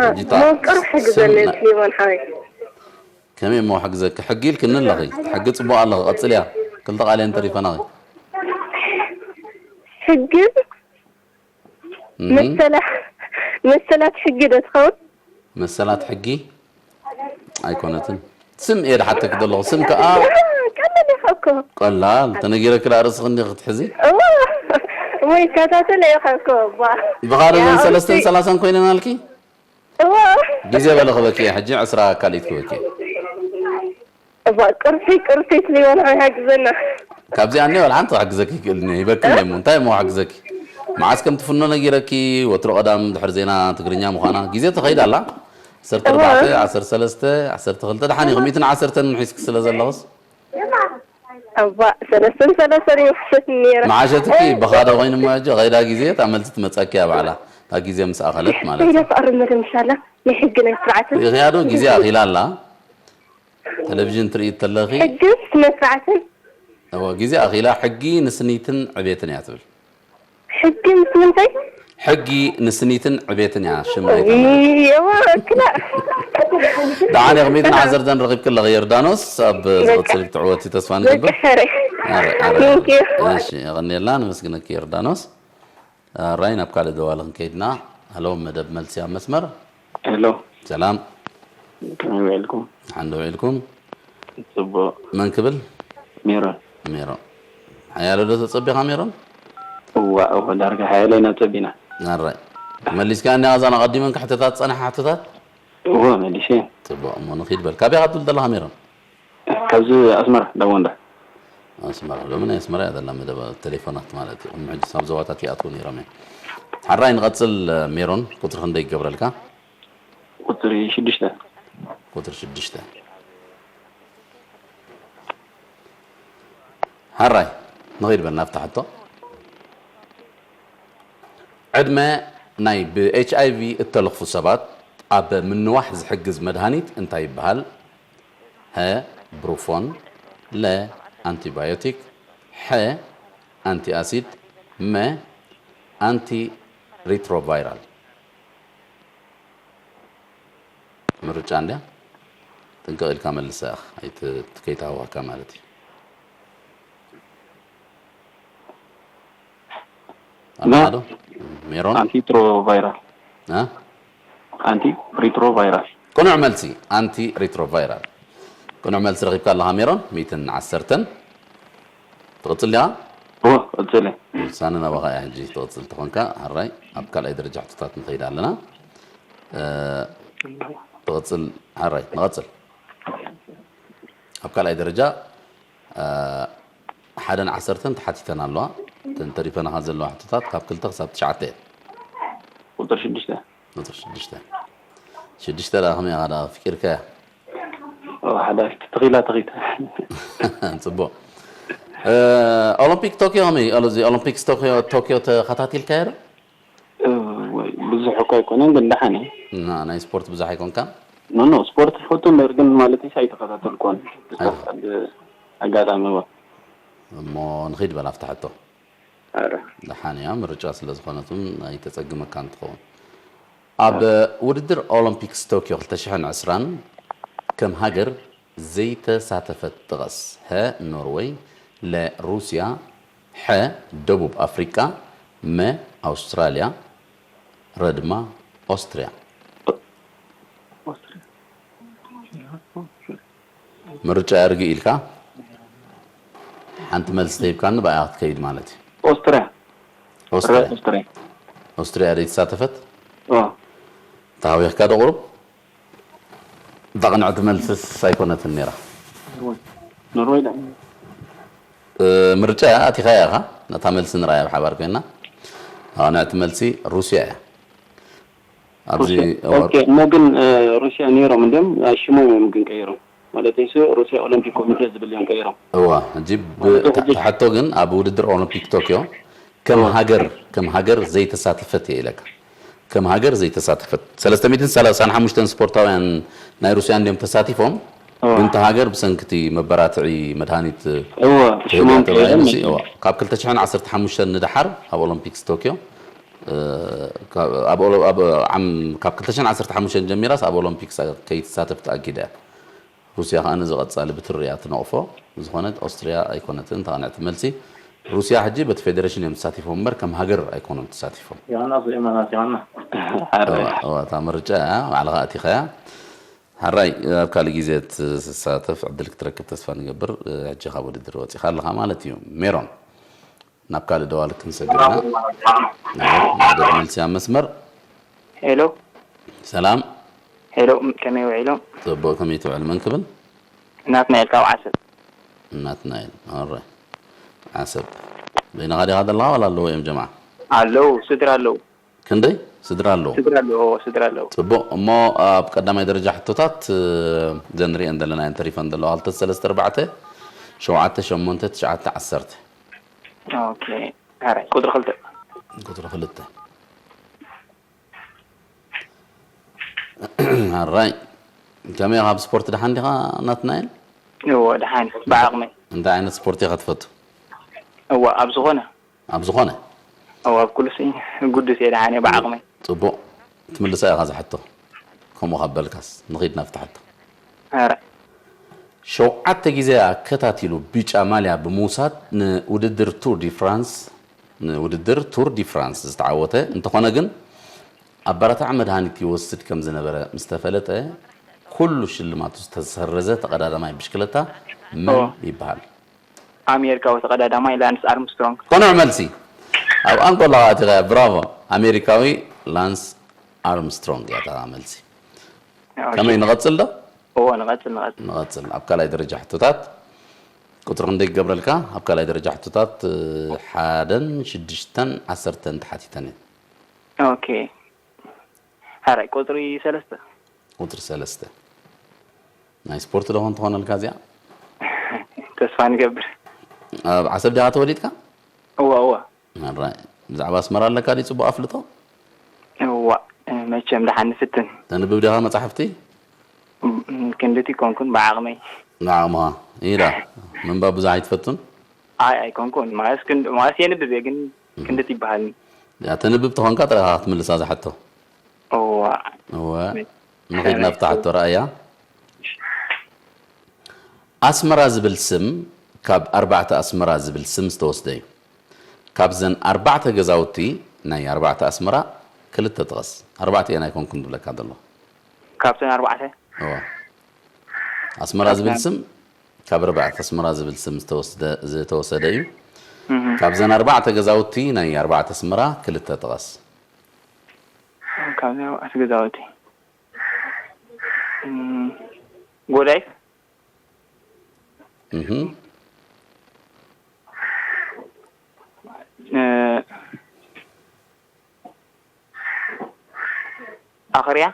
ሕጂ እታ ሞቅር ሕጊ ስም ዘለ ናይ ስሊማን ሓወይ። ከመይ እሞ ሕግዘኪ? ሕጊ ኢልክኒ ኣለኺ። ሕጊ ጽቡቕ ኣለኺ፣ ቀጽልያ። ክልተ ቃል እየን ተሪፈናኺ። ሕጊ እህ። መሰላ-፣ መሰላት ሕጊ ዶ ትኸውን? መሰላት ሕጊ ኣይኮነትን። ስም እየ ድሓተኪ ዘለኹ። ስም ከኣ ቀለል ኢኻ እኮ። ቀላል፣ ተነጊረኪ ደኣ ርእስኺ እንዲኺ ክትሕዚ። እዋ፣ እሞ ይከታተል እየ እኮ፣ እባ። ብኻደ ያ፣ ዘን ሰለስተን እውቲ። ሰላሳን ኮይነን ኣልኪ? እዋ። ግዜ በለ ክበኪ እየ፣ ሕጂ ዕስራ ካልኢት ክበኪ እየ። እባ፣ ቅርፊ፣ ቅርፊ ስሊማን ሓወይ ሓግዘና። ካብዚኣ እኔ ዋላ ሓንቲ ክሕግዘኪ ይክእል እኔ፣ ይበክል እኔ እሞ፣ እንታይ እሞ ክሕግዘኪ? መዓስ ከም ትፍኖ ነጊረኪ፣ ወትሩ ቀዳም ድሕሪ ዜና ትግርኛ ምዃና፣ ግዜ ትኸይድ ኣላ። ዓሰርተ ኣርባዕተ፣ እዋ። ዓሰርተ ሰለስተ፣ ዓሰርተ ክልተ፣ ደሓን ኢኹ፣ ሚእትን ዓሰርተን ምሒዝኪ ስለ ዘለኽስ። እባ፣ ሰለስተን ሰለስተን ይውሕሸት ነይረ። መዓሸትኪ ብኻደ ኮይኑ እሞ ሕጂ ኸይዳ ግዜ፣ እታ መልሲ ትመጸኪ እያ ባዕላ። እታ ግዜ ምስ ኣኸለት ማለት ከይዳ እዩ። ክቐርብ መደብ ምሻላ፣ ናይ ሕጊ ናይ ስርዓትን። ርኢኽያ ዶ? ግዜ ኣኺላ ኣላ። ቴሌቪዥን ትርኢ ተለኺ። ሕግን ስነ ስርዓትን። እወ፣ ግዜ ኣኺላ ሕጊ ንስኒትን ዕቤትን እያ ትብል። ሕጊ ምስ ምንታይ? ሕጊ ንስኒትን ዕቤትን እያ ሽም ናይታ መደብ። እዋ፣ ክላ። ደሓን ኢኺ፣ ሚእትን ዓሰርተን ረኺብኪ ኣለኺ ዮርዳኖስ። ኣብ በቃ። ዝቕጽል ክትዕወቲ ተስፋ ንገብር። በቃ፣ ሕረ። ኣረ፣ ኣረ። Thank you። እሺ፣ የቐንየልና፣ ነመስግነኪ ዮርዳኖስ። ኣራይ፣ ናብ ካልእ ደዋሊ ክንከይድና። ሃሎ፣ መደብ መልሲ ኣብ መስመር። ሄሎ። ሰላም። ከመይ ውዒልኩም? ደሓን ዶ ውዒልኩም? ጽቡቕ። መን ክብል? ሜሮን። ሜሮን። ሓያሎ ዶ ተጸቢኻ ሜሮን? እዋ፣ እዋ፣ ዳርጋ ሓያሎ ኢና ጸቢና። ኣራይ። መሊስካ እኒኣ እዛን ኣቐዲመን ክሕተታት ዝጸንሓ ሕቶታት? እዋ፣ መሊሰ። ጽቡቕ፣ እሞ ንኺድ በል። ካበይ ኢኻ ትብል ዘለኻ ሜሮን? ካብዚ ኣስመራ፣ ዳዋንዳ። ኣስመራ፣ ሎሚ ናይ ኣስመራ እያ ዘላ መደብ ቴሌፎናት ማለት እዩ። ቅድሚ ሕጂ ሳብ ዞባታት ይኣትዉ ነይሮም እዮም። ሓራይ ንቐጽል፣ ሜሮን፣ ቁጽሪ ክንደይ ይገብረልካ? ቁጽሪ ሽዱሽተ። ቁጽሪ ሽዱሽተ። ሓራይ፣ ንኺድ በል ናብታ ሕቶ። ዕድመ ናይ ብ ኤች ኣይ ቪ እተለኽፉ ሰባት ኣብ ምንዋሕ ዝሕግዝ መድሃኒት እንታይ ይበሃል? ሀ፣ ብሩፎን፣ ለ፣ ኣንቲባዮቲክ፣ ሐ፣ ኣንቲኣሲድ፣ መ፣ ኣንቲ ሪትሮቫይራል። ምርጫ እንድያ። ጥንቅቕ ኢልካ መልሳ ኢኻ፣ ኣይት-፣ ከይተሃዋካ ማለት እዩ። መ-፣ ኣማዶ? ሜሮን? ኣንቲሪትሮቫይራል። እ? ኣንቲሪትሮቫይራል። ቅኑዕ መልሲ፣ ኣንቲሪትሮቫይራል። ቅኑዕ መልሲ ረኺብካ ኣለኻ ሜሮን፣ ሚእትን ዓሰርተን። ትቕጽል ዲኻ? እወ፣ እቕጽል እየ። ውሳነ ናባኻ እያ ሕጂ፣ ትቕጽል ተኾንካ፣ ሓራይ፣ ኣብ ካልኣይ ደረጃ ሕቶታት ንኸይድ ኣለና። እ፣ ትቕጽል፣ ሓራይ፣ ንቐጽል። ኣብ ካልኣይ ደረጃ፣ እ፣ ሓደን ዓሰርተን ተሓቲተን ኣለዋ። እተን ተሪፈናኻ ዘለዋ ሕቶታት ካብ ክልተ ክሳብ ትሽዓተ እየን። ቁጽሪ ሽዱሽተ። ቁጽሪ ሽዱሽተ። ሽዱሽተ ደኣ ከመይ ኢኻ ደኣ ኣፍቂርካያ? ኦ፣ ሓዳሽ ተኺላ ተኺታ። ጽቡቕ። እ፣ ኦሎምፒክ ቶክዮ ከመይ? ኦሎ-፣ እዚ ኦሎምፒክስ ቶክዮ፣ ቶክዮ ተኸታቲልካዮ ዶ? እ፣ ወይ፣ ብዙሕ እኳ ኣይኮነን፣ ግን ደሓን እየ። ና-፣ ናይ ስፖርት ብዙሕ ኣይኮንካን? ኖ፣ ኖ፣ ስፖርት ይፈቱ እምበር፣ ግን ማለት እዩ ኣይተኸታተልኩን። ኣይተኸ-፣ ኣብ ኣጋጣሚ እዋ። እሞ ንኺድ በል ኣብታ ሕቶ። ኣረ። ደሓን እያ፣ ምርጫ ስለ ዝኾነት እውን ኣይተጸግመካን ትኸውን። ኣብ ኣረ። ውድድር ኦሎምፒክስ ቶክዮ ክልተ ሽሕን ዕስራን ከም ሃገር ዘይተሳተፈት ጥቐስ። ሀ፣ ኖርወይ፣ ለ፣ ሩስያ፣ ሐ፣ ደቡብ ኣፍሪቃ፣ መ፣ ኣውስትራልያ፣ ረ ድማ ኦስትርያ። ኦስትርያ። ምርጫ ኣርጊ ኢልካ ሓንቲ መልሲ ተሂብካኒ ብኣያ ክትከይድ ማለት እዩ። ኦስትርያ። ኦስትርያ። ረ-፣ ኦስትርያ። ኦስትርያ ዘይተሳተፈት? ኦ። ተሃዊኽካ ዶ ቁሩብ? እታ ቅንዕቲ መልስስ ኣይኮነትን ነይራ። ኖርወይ። ኖርወይ ዳ። እ፣ ምርጫ እያ፣ ኣቲኻያ ኢኻ። ነታ መልሲ ንርኣያ ብሓባር ኮይና። እታ ቅንዕቲ መልሲ ሩስያ እያ። ኣብዚ ሩስያ። እዋ-፣ ኦኬ፣ እሞ ግን፣ እ፣ ሩስያ ነይሮም እንድዮም፣ እ፣ ሽሞም እዮም ግን ቀይሮም። ማለት ንሱ ሩስያ ኦሎምፒክ ኮሚቴ ዝብል እዮም ቀይሮም። እዋ፣ ሕጂ ብ-፣ ማለት ሕጂ ታ-፣ ታሕቶ ግን ኣብ ውድድር ኦሎምፒክ ቶክዮ ከም እዋ። ሃገር፣ ከም ሃገር ዘይተሳተፈት እየ ኢለካ። ከም ሃገር ዘይተሳተፈት። ሰለስተ ሚእትን ሰላሳን ሓሙሽተን ስፖርታውያን ናይ ሩስያ እንድዮም ተሳቲፎም። እወ። ግን እታ ሃገር ብሰንኪ እቲ መበራትዒ መድሃኒት እወ ትህብ እያ ሽሞም ተባሂሉ ቀይሮም ሲ-፣ እወ። ካብ ክልተ ሽሕን ዓሰርተ ሓሙሽተን ንደሓር ኣብ ኦሎምፒክስ ቶክዮ፣ እ፣ ካብ፣ ኣብ ኦሎ-፣ ኣብ ዓም-፣ ካብ ክልተ ሽሕን ዓሰርተ ሓሙሽተን ጀሚራስ ኣብ ኦሎምፒክስ ከይትሳተፍ ተኣጊዳ እያ። ሩስያ ከኣ ነዚ ቀጻሊ ብትሪ እያ ትነቕፎ። ብዝኾነ ኦስትርያ ኣይኮነትን ተቓንዕቲ መልሲ። ሩስያ ሕጂ በቲ ፌደሬሽን እዮም ተሳቲፎም እምበር ከም ሃገር ኣይኮኑን ተሳቲፎም። ዮሃና ስሌማናት ዮሃና እዋ፣ እዋ፣ እታ ምርጫ እያ፣ ባዕልኻ ኣቲኻያ። ሓራይ ኣብ ካልእ ግዜ ትሳተፍ ዕድል ክትረክብ ተስፋ ንገብር። ሕጂ ካብ ውድድር ወፂኻ ኣለኻ ማለት እዩ። ሜሮን፣ ናብ ካልእ ደዋል ክንሰግር ኢና። መደብ መልሲ ኣብ መስመር። ሄሎ ሰላም። ሄሎ፣ ከመይ ውዒሎም? ጽቡቕ፣ ከመይ ትውዕል? መን ክብል? ናትናኤል ካብ ዓሰብ። ናትናኤል። ኣረ፣ ዓሰብ በይንኻ ዲኻ ዘለኻ ዋላ ኣለዉ እዮም ጀምዓ? ኣለዉ፣ ስድራ ኣለዉ። ክንደይ ስድራ ኣለዉ? ስድራ ኣለዉ፣ ስድራ ኣለዉ። ጽቡቕ። እሞ ኣብ ቀዳማይ ደረጃ ሕቶታት፣ እ፣ ዘንሪአን ዘለና እየን ተሪፈን ዘለዋ። ክልተ፣ ሰለስተ፣ ኣርባዕተ፣ ሸውዓተ፣ ሸሞንተ፣ ትሽዓተ፣ ዓሰርተ። ኦኬ። ሓራይ፣ ቁጽሪ ክልተ። ቁጽሪ ክልተ። ኣራይ። ከመይ ኢኻ፣ ኣብ ስፖርት ደሓን ዲኻ ናትናኤል? እዎ፣ ደሓን፣ ብዓቕመይ። እንታይ ዓይነት ስፖርት ኢኻ ትፈቱ? እዎ፣ ኣብ ዝኾነ። ኣብ ዝኾነ? እዎ፣ ኣብ ኩሉስ ግዱስ እየ፣ ደሓን እየ፣ ብዓቕመይ። ጽቡቕ። ትምልሳ ኢኻ ዝሕቶ። ከምኡ ካብ በልካስ፣ ንኺድ ናብቲ ሕቶ። ኣረ። ሸውዓተ ግዜ ኣከታቲሉ ቢጫ ማልያ ብምውሳድ ንውድድር ቱር ዲ ፍራንስ፣ ንውድድር ቱር ዲ ፍራንስ ዝተዓወተ እንተኾነ ግን፣ ኣበረታዒ መድሃኒት ይወስድ ከም ዝነበረ ምስ ተፈለጠ፣ ኩሉ ሽልማቱ ዝተሰረዘ ተቐዳዳማይ ብሽክለታ መን ኦ። ይበሃል? ኣሜሪካዊ ተቐዳዳማይ ላንስ ኣርምስትሮንግ። ቅኑዕ መልሲ። ኣብ ኣንጎላ ኣቲኻ፣ ብራቮ። ኣሜሪካዊ ላንስ ኣርምስትሮንግ እያ እታ መልሲ። ኦኬ። ከመይ፣ ንቐጽል ዶ? እዎ፣ ንቐጽል፣ ንቐጽል። ንቐጽል። ኣብ ካልኣይ ደረጃ ሕቶታት ቁጽሪ ክንደይ ክገብረልካ? ኣብ ካልኣይ ደረጃ ሕቶታት፣ እ፣ ሓደን ሽዱሽተን ዓሰርተን ተሓቲተን እየን። ኦኬ። ሓራይ፣ ቁጽሪ ሰለስተ። ቁጽሪ ሰለስተ። ናይ ስፖርት ዶ ኾን ትኾነልካ እዚኣ? ተስፋ ንገብር። ኣብ ዓሰብ ዲኻ ተወሊድካ? እዋ፣ እዋ። ኣራይ፣ ብዛዕባ ኣስመራ ኣለካ ድዩ ጽቡቕ ኣፍልጦ? እዋ፣ መቸም ደሓን ንፍትን። ተንብብ ዲኻ መጻሕፍቲ? እም፣ ክንድቲ ኮንኩን ብዓቕመይ። ንዓቕምኻ። ኢዳ፣ ምንባብ ብዙሕ ኣይትፈቱን? ኣይ፣ ኣይኮንኩን። ማለት ክን-፣ ማለት የንብብ እየ፣ ግን ክንድቲ ይበሃልኒ። ያ፣ ተንብብ ተኾንካ ጥራይ ኢኻ ክትምልሳ ዝሓቶ። እዋ። እወ። መ-፣ ንኺድ ናብታ ሕቶ ረኣያ። ኣስመራ ዝብል ስም ካብ ኣርባዕተ ኣስመራ ዝብል ስም ዝተወስደ እዩ። ካብዘን ኣርባዕተ ገዛውቲ ናይ ኣርባዕተ ኣስመራ ክልተ ጥቐስ። ኣርባዕተ እየን ኣይኮንኩን ዝብለካ ዘለኹ። ካብተን ኣርባዕተ? እወ። ኣስመራ ዝብል ስም ካብ ኣርባዕተ ኣስመራ ዝብል ስም ዝተወስደ፣ ዝተወሰደ እዩ። እህ። ካብዘን ኣርባዕተ ገዛውቲ ናይ ኣርባዕተ ኣስመራ ክልተ ጥቐስ። ካብዘን ኣርባዕተ ገዛውቲ። እም፣ ጎዳይፍ? እህ። እ፣ ኣኽርያ?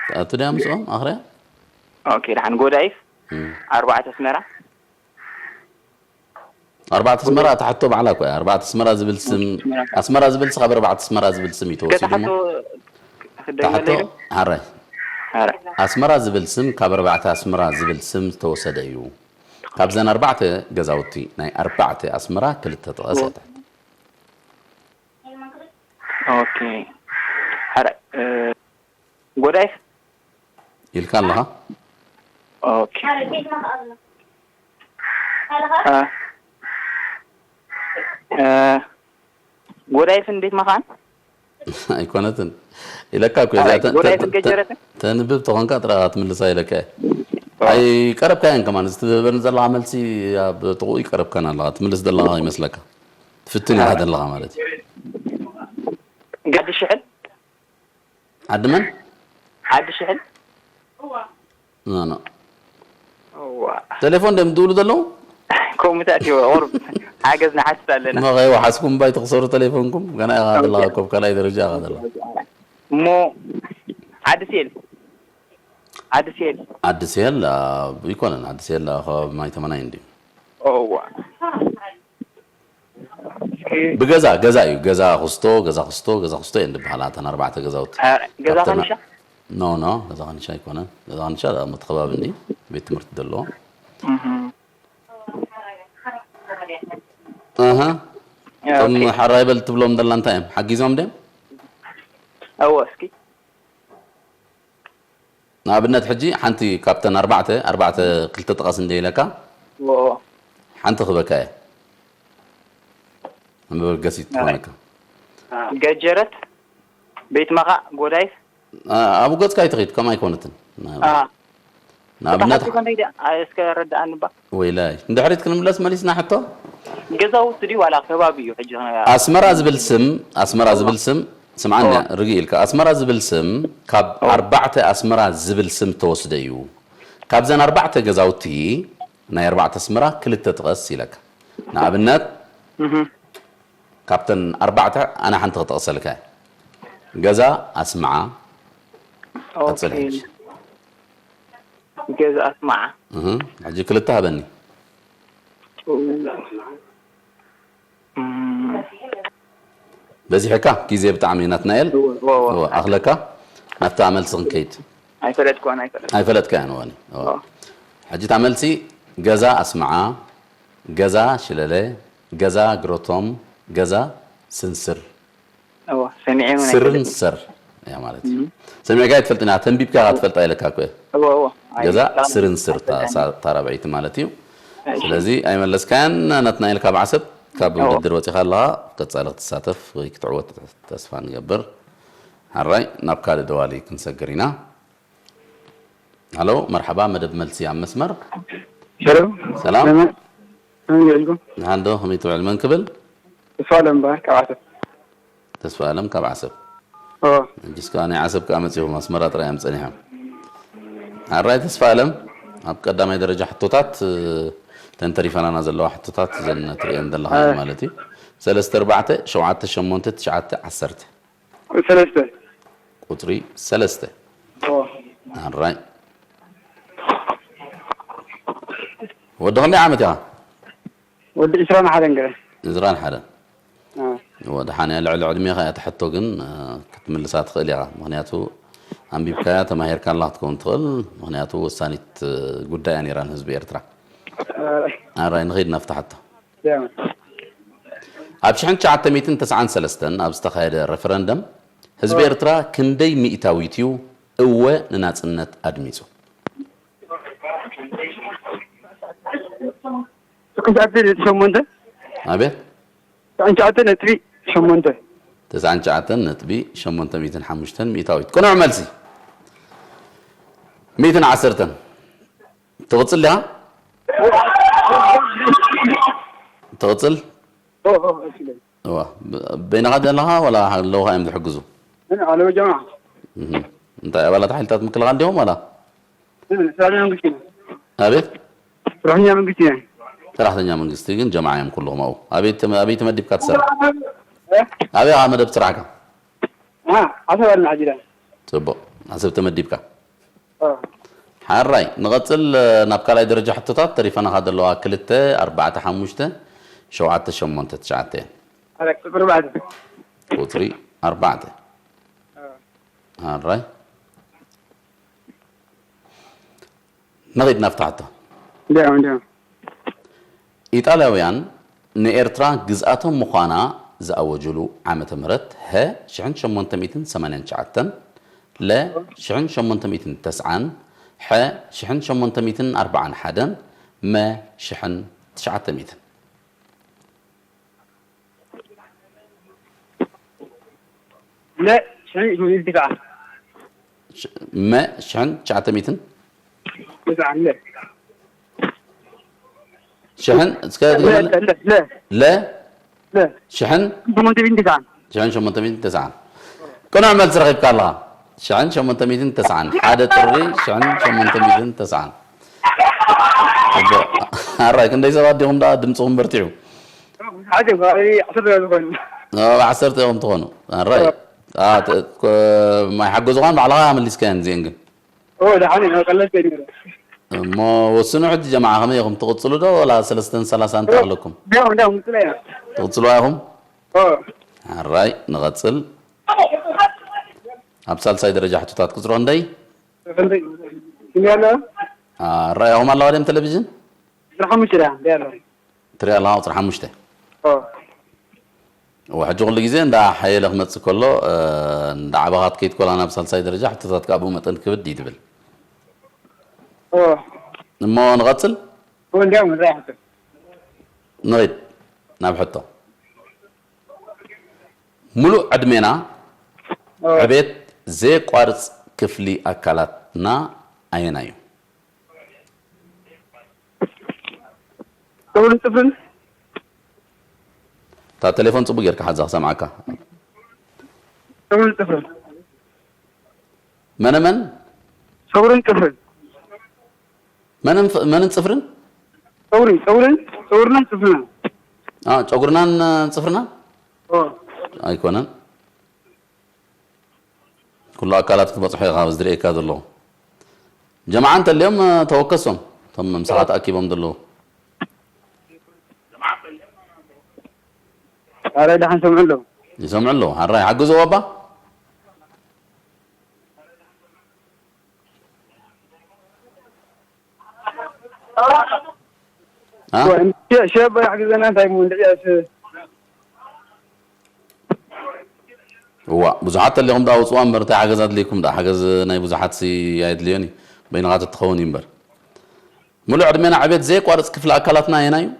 ትኣቱ ድያ ምስኦም ኣኽርያ? ኦኬ፣ ደሓን ጎዳይፍ? እም። ኣርባዕተ ኣስመራ? ኣርባዕተ ኣስመራ እታ ሕቶ ባዕላ እኮ እያ። ኣርባዕተ ኣስመራ ዝብል ስም፣ ኣስመራ። ኣስመራ ዝብል ስም ካብ ኣርባዕተ ኣስመራ ዝብል ስም እዩ ተወሲዱ እሞ። ገታ ሕቶ ክደግመለይ ዶ? ሓራይ። ሓራይ። ኣስመራ ዝብል ስም ካብ ኣርባዕተ ኣስመራ ዝብል ስም ዝተወሰደ እዩ። ካብዘን ኣርባዕተ ገዛውቲ ናይ ኣርባዕተ ኣስመራ ክልተ ጥቐስ እያ እታ ሕቶ። ኦኬ። ሓራይ፣ እ፣ ጎዳይፍ? ኢልካ ኣለኻ? ኦኬ። እ፣ እ፣ ጎዳይፍን ቤት መኻን? ኣይኮነትን። ኢለካ እኮ እያ። ኣይ፣ እዚኣ ተ-፣ ጎዳይፍን ተ-፣ ተ-፣ ገጀረትን? ተንብብ ተኾንካ ጥራይ ኢኻ ትምልሳ ኢለካ እየ። ኦ። ኣይቀረብካያን ከማን። እዚ ትህበኒ ዘለኻ መልሲ ኣብ ጥቕኡ ይቀረብካን ኣለኻ። ትምልስ ዘለኻ ይመስለካ። ትፍትን ኢኻ ዘለኻ ማለት እዩ። ጋዲ ሽሕል? ዓዲ መን? ዓዲ ሽሕል? ኖ፣ ኖ። እዋ። ቴሌፎን ድዮም ዝድውሉ ዘለዉ? ከምኡታት እዩ፣ ቁሩብ ሓገዝ ንሓትት ኣለና። እሞ ከይወሓስኩም እምባ ኣይትኽሰሩ ቴሌፎንኩም። ገና ኢኻ ዘለኻ ኦኬ። እኮ ኣብ ካልኣይ ደረጃ ኢኻ ዘለኻ። እሞ ዓዲ ሴል? ዓዲ ሴል? ዓዲ ሴል፣ አ፣ ይኮነን። ዓዲ ሴል፣ አ፣ ከባቢ ማይ ተመናይ እንድዩ። እዋ። ብገዛ፣ ገዛ እዩ። ገዛ ክስቶ፣ ገዛ ክስቶ፣ ገዛ ክስቶ እየን ዝበሃላ እተን ኣርባዕተ ገዛውቲ። አ፣ ገዛ ካብተን ከኒሻ? ኖ ኖ፣ ገዛ ከንሻ ኣይኮነን። ገዛ ከንሻ ኣብ ምትኸባብ እንዲ ቤት ትምህርቲ ዘለዎ። እህ። እህ። እቶም ኦኬ። ሓራይ በል ትብሎም ደላ እንታይ እዮም? ሓጊዞም ድዮም? እወ፣ እስኪ። ንኣብነት ሕጂ ሓንቲ ካብተን ኣርባዕተ፣ ኣርባዕተ ክልተ ጥቐስ እንደ ኢለካ፣ እወ። ሓንቲ ክበካ እየ። መበገሲት ትኾነካ። ገጀረት፣ ቤት መኻእ፣ ጎዳይፍ። ኣ-፣ ኣብ ገጽካ ኣይትኺድ፣ ከምኣ ኣይኮነትን። ኣ። ንኣብነት እታ ሓቂ ከመይ ድያ? ኣይ፣ እስከ ረድኣኒ እባ። ወይላይ፣ ንድሕሪት ክንምለስ መሊስና ሕቶ? ገዛውቲ ድዩ ዋላ ከባቢ እዩ ሕጂ ከ-? ኣስመራ ዝብል ስም፣ ኣስመራ እዋ። ዝብል ስም፣ ስምዓኒ፣ እዋ። ርግእ ኢልካ። ኣስመራ ዝብል ስም ካብ እዋ። ኣርባዕተ ኣስመራ ዝብል ስም ተወስደ እዩ። ካብዘን ኣርባዕተ ገዛውቲ ናይ ኣርባዕተ ኣስመራ ክልተ ጥቀስ ኢለካ። ንኣብነት፣ እህ። ካብተን ኣርባዕተ ኣነ ሓንቲ ክጠቕሰልካ እየ። ገዛ ኣስመዓ። ቀጽል ኦኬ። ሕጂ። ገዛ ኣስመዓ። እህ፣ ሕጂ ክልተ ሃበኒ። እም። በዚሕካ ግዜ ብጣዕሚ ናትናኤል። እወ፣ እወ፣ እወ። እወ፣ ኣኽለካ ናብታ መልሲ ክንከይድ። ኣይፈለጥኩዋን፣ ኣይፈለጥኩዋን። ኣይፈለጥካያን ወኒ። እወ። እወ። ሕጂ እታ መልሲ ገዛ ኣስመዓ፣ ገዛ ሽለለ፣ ገዛ ግሮቶም፣ ገዛ ስንስር። እወ፣ ሰሚዐ እውን ስርን ኣይፈልጥን። ሰር እያ ማለት እዩ። እም። ሰሚዕካ ኣይትፈልጥን እያ፣ ተንቢብካ እወ። ትፈልጣ ኢለካ እኮ እየ። እወ፣ እወ። ኣይ፣ ገዛ ብጣዕሚ ስርን ስር እታ ኣይፈልጥን። ሳ-፣ ታራብዒቲ ማለት እዩ። እሺ። ስለዚ ኣይመለስካያን፣ ናትናኤል ካብ ዓሰብ፣ ካብ እወ። ውድድር ወፂኻ ኣለኻ፣ ቀፃሊ ክትሳተፍ ወይ ክትዕወት ተስፋ ንገብር። ሓራይ፣ ናብ ካልእ ደዋሊ ክንሰግር ኢና። ሃሎ፣ መርሓባ፣ መደብ መልሲ ኣብ መስመር። ሄሎ። ሰላም። ሰላም። ከመይ ውዒልኩም? ደሓን ዶ? ከመይ ትውዕል? መን ክብል? ተስፋ ኣለም በሃል ካብ ዓሰብ። ተስፋ ኣለም ካብ ዓሰብ። ኦ። ሕጂስ ከኣ ናይ ዓሰብ ከኣ መጺኹም፣ ኣስመራ ጥራይ እዮም ጸኒሖም። ሓራይ ተስፋ ኣለም፣ ኣብ ቀዳማይ ደረጃ ሕቶታት፣ እተን ተሪፈናና ዘለዋ ሕቶታት፣ እዘን ትርእየን ዘለኻ ኣይ። ማለት እዩ። ሰለስተ ኣርባዕተ፣ ሸውዓተ ሸሞንተ፣ ትሽዓተ ዓሰርተ። ሰለስተ። ቁጽሪ ሰለስተ። ኦ። ኣራይ። ወዲ ክንደይ ዓመት ኢኻ? ወዲ ዕስራን ሓደን ገለ። ዕስራን ሓደን። አ። ወዲ ሓንያ ልዕሊ ዕድሜኻ እያ ትሕቶ፣ ግን፣ እ፣ ክትምልሳ ትኽእል ኢኻ። ምኽንያቱ ኣንቢብካያ፣ ተማሂርካ ኣላ ክትከውን ትኽእል። ምኽንያቱ ወሳኒት፣ እ፣ ጉዳይ እያ ነይራ ንህዝቢ ኤርትራ። ኣራይ። ኣራይ፣ ንኸይድ ናብታ ሕቶ። ያ። ኣብ ሽሕን ትሽዓተ ሚእትን ተስዓን ሰለስተን ኣብ ዝተኻየደ ረፈረንደም፣ ህዝቢ ኦ። ኤርትራ ክንደይ ሚእታዊት እዩ እወ ንናጽነት ኣድሚጹ? ትሽዓተ ነጥቢ ሸሞንተ። ኣቤት? ትሽዓተ ነጥቢ ሸሞንተ። ተስዓን ትሽዓተን ነጥቢ ሸሞንተ ሚእትን ሓሙሽተን ሚእታዊት። ቅኑዕ መልሲ። ሚእትን ዓሰርተን። ትቕጽል ዲኻ? ትቕጽል? ኦ፣ ኦ፣ እሺ። እዋ፣ ብ-፣ በይንኻ ዘለኻ ዋላ ኣለውኻ እዮም ዝሕግዙ? እኔ ኣለዎ ጀማዓ። እህ። እንታይ ኣባላት ሓይልታት ምክልኻል ዲኹም ዋላ? እህ፣ ሰራሕተኛ መንግስቲ ነው። ኣቤት? ሰራሕተኛ መንግስቲ ነው። ሰራሕተኛ መንግስቲ ግን ጀማዓ እዮም ኩልኹም ኣብኡ። ኣበይ ተመ-፣ ኣበይ ተመዲብካ ትሰርሕ? እ? ኣበይ ኢኻ መደብ ስራሕካ? አ፣ ዓሰብ ኣለና ሕጂ ዳ። ጽቡቕ። ዓሰብ ተመዲብካ? አ። ሓራይ፣ ንቐጽል፣ ናብ ካልኣይ ደረጃ ሕቶታት ተሪፈናኻ ዘለዋ ክልተ፣ ኣርባዕተ፣ ሓሙሽተ፣ ሸውዓተ፣ ሸሞንተ፣ ትሽዓተ እየን። ኣረ፣ ቁጽሪ ኣርባዕተ። ቁጽሪ ኣርባዕተ። አ። ሓራይ። ንኺድ ናብታ ሕቶ። እንዲያው፣ እንዲያው። ኢጣልያውያን ንኤርትራ ግዝኣቶም ምዃና ዝኣወጁሉ ዓመተ ምህረት፣ ሀ፣ ሽሕን ሸሞንተ ሚእትን ሰማንያን ትሽዓተን፣ ለ፣ ሽሕን ሸሞንተ ሚእትን ተስዓን፣ ሐ፣ ሽሕን ሸሞንተ ሚእትን ኣርባዓን ሓደን፣ መ፣ ሽሕን ትሽዓተ ሚእትን። ለ፣ ሽሕን ሸሞንተ ሚእትን ተስዓን። ሽ-፣ መ፣ ሽሕን ትሽዓተ ሚእትን? ተስዓን፣ ለ። ሽሕን፣ እስከ ለ፣ ለ፣ ለ፣ ለ። ለ። ለ። ሽሕን? ሸሞንተ ሚእትን ተስዓን። ሽሕን ሸሞንተ ሚእትን ተስዓን። ቅኑዕ መልሲ ረኺብካ ኣለኻ። ሽሕን ሸሞንተ ሚእትን ተስዓን። ሓደ ጥሪ ሽሕን ሸሞንተ ሚእትን ተስዓን። ኣቦ፣ ኣራይ፣ ክንደይ ሰባት ዲኹም ደኣ ድምፅኹም በርቲዑ? ሓደ፣ ዓሰርተ ዝኾኑ። ኣብ ዓሰርተ ኢኹም ትኾኑ። ኣራይ። እ። ኣ፣ ተ-፣ ኮ-፣ ማይ ሓገዙኻን ባዕልኻ ኣመሊስካየን እዚአን ግን? ኦ፣ ደሓን እዩ፣ ቀለልቲ እዩ ነይሩ። እሞ ወስኑ ሕጂ ጀማዓ፣ ከመይ ኢኹም ትቕጽሉ ዶ ወላ ሰለስተን ሰላሳን ኦ፣ ተኣኽለኩም? እንዲያው፣ እንዲያው፣ ምጽለያ። ትቕጽሉ ኢኹም? ኦ። ኣራይ፣ ንቐጽል። ኣብ ሳልሳይ ደረጃ ሕቶታት ቁጽሪ ክንደይ? ክንደይ? ክንደይ ኣሎ? ኣራእያኹም ኣለዋ ድዮም ቴሌቪዥን? ቁፅሪ ሓሙሽተ ድያ? ክንደይ ኣሎ? ትሪኢ ኣለኻ ቁጽሪ ሓሙሽተ። ኦ። እወ፣ ሕጂ ኩሉ ግዜ እንዳ ሓየለ ክመጽእ ከሎ፣ እ፣ እንዳ ዓበኻ ትከይድ ከላ ናብ ሳልሳይ ደረጃ ሕቶታት ከኣ ብኡ መጠን ክብድ እዩ ትብል። ኦ። እሞ ንቐጽል? እወ፣ እንዲያውም እዛ ይሓስብ። ንኺድ ናብ ሕቶ። ሙሉእ ዕድሜና ኦ። ዕቤት ዘየቋርጽ ክፍሊ ኣካላትና ኣየናይ እዩ? ጸጉርን ጽፍርን? እታ ቴሌፎን ጽቡቅ ጌርካ ሓዛ ክሰምዓካ። ጸጉርን ጽፍርን? መነ መን? ጸጉርን ጽፍርን? መንን ፍ-፣ መንን ጽፍርን? ጸጉሪ፣ ጸጉርን፣ ጸጉርናን ጽፍርናን። አ፣ ጨጉርናን፣ እ፣ ጽፍርናን? ኦ። ኣይኮነን። ኩሉ ኣካላት ክትበጽሖ ኢኻ ኣብዚ ዝርእየካ ዘለኹ። ጀማዓ እንተልዮም፣ እ፣ ተወከሶም። እቶም ምሳኻ ተኣኪቦም ዘለዉ። ኣረ፣ ደሓን ሰምዑ ኣለዉ። ይሰምዑ ኣለዉ። ሓራይ ሓግዝዎ ኣባ። አ? ሸ-፣ ሸበ ሓግዘና እንታይ ሞ እንድዕያስ? እዋ፣ ብዙሓት ተሊኹም ደኣ ውፅዋ እምበር እንታይ ሓገዝ ኣድልይኩም ደኣ? ሓገዝ ናይ ብዙሓት ሲ ኣየድልዮን እዩ። በይንኻ ተትኸውን እዩ እምበር። ሙሉእ ዕድሜና ዕቤት ዘየቋርፅ ክፍሊ ኣካላትና ኣየናይ እዩ?